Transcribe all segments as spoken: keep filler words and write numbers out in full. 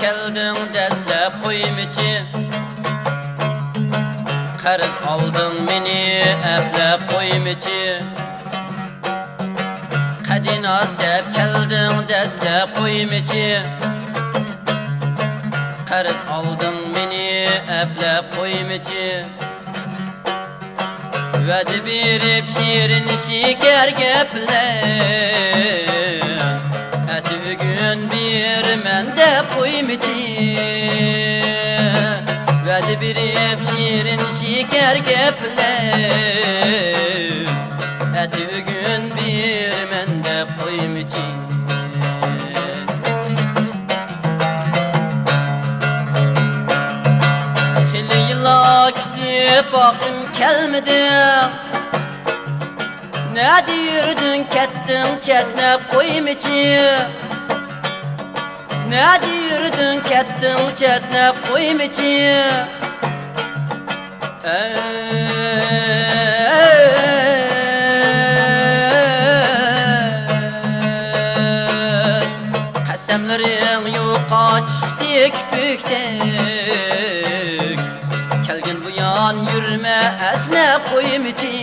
كەلدىڭ دەسلەپ قويمىچى، قەرز ئالدىڭ مېنى ئەپلەپ قويمىچى. قەدىناز دەپ كەلدىڭ دەسلەپ قويمىچى، قەرز ئالدىڭ مېنى ئەپلەپ قويمىچى. ۋەدە بېرىپ شېرىن شېكەر گەپلەر، ئەتە بۈگۈن بېرىمەن دەپ قويمىچى. ۋەدە بېرىپ شېرىن شېكەر گەپلەر، ئەتە بۈگۈن بېرىمەن دەپ قويمىچى. خېلى يىللار كۈتۈپ باقتىم، كەلمىدىڭ. نەدە يۈردۈڭ، كەتتىڭ، چەتنەپ قويمىچى. نەدە يۈردۈڭ، كەتتىڭ، چەتنەپ قويمىچى. قەسەملىرىڭ يوققا چىقتى كۆپۈكتەك، كەلگىن بۇيان يۈرمە ئەسنەپ قويمىچى.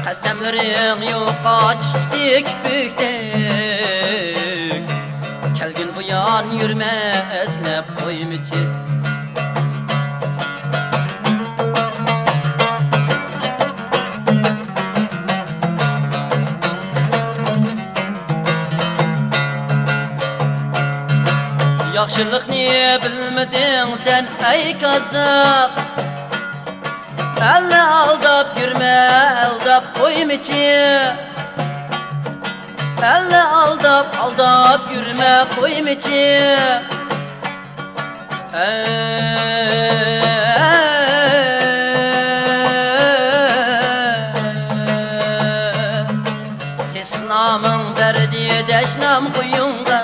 قەسەملىرىڭ يوققا چىقتى كۆپۈكتەك، كەلگىن بۇيان يۈرمە ئەسنەپ قويمىچى. ياخشىلىقنى بىلمىدىڭ سەن ئەي كاززاپ. ئەلنى ئالداپ يۈرمە، ئالداپ قويمىچى. ئەلنى ئالداپ، ئالداپ يۈرمە قويمىچى. سېسىق نامىڭ بەردى دەشنام خۇيۇڭغا.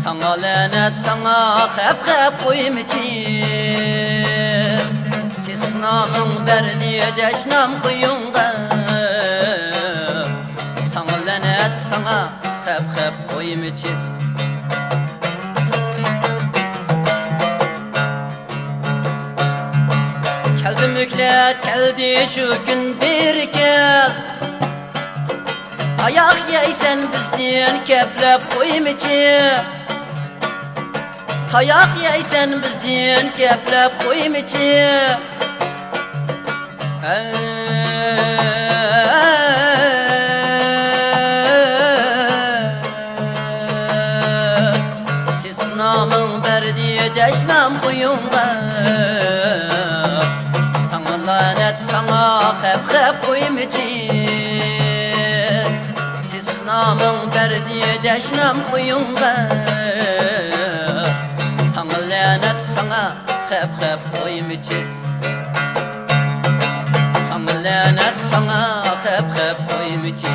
ساڭا لەنەت، ساڭا خەپ، خەپ قويمىچى. سېسىق نامىڭ بەردى دەشنام خۇيۇڭغا. ساڭا لەنەت، ساڭا خەپ، خەپ قويمىچى. كەلدى مۆھلەت، كەلدى شۇ كۈن بېرى كەل. تاياق يەيسەن بىزدىن كەپلەپ قويمىچى. تاياق يەيسەن بىزدىن كەپلەپ قويمىچى. سېسىق نامىڭ بەردى دەشنام خۇيۇڭغا. ساڭا لەنەت، ساڭا خەپ، خەپ قويمىچى. سېسىق نامىڭ بەردى دەشنام خۇيۇڭغا. ساڭا لەنەت، ساڭا خەپ، خەپ قويمىچى. ساڭا لەنەت، ساڭا خەپ، خەپ قويمىچى.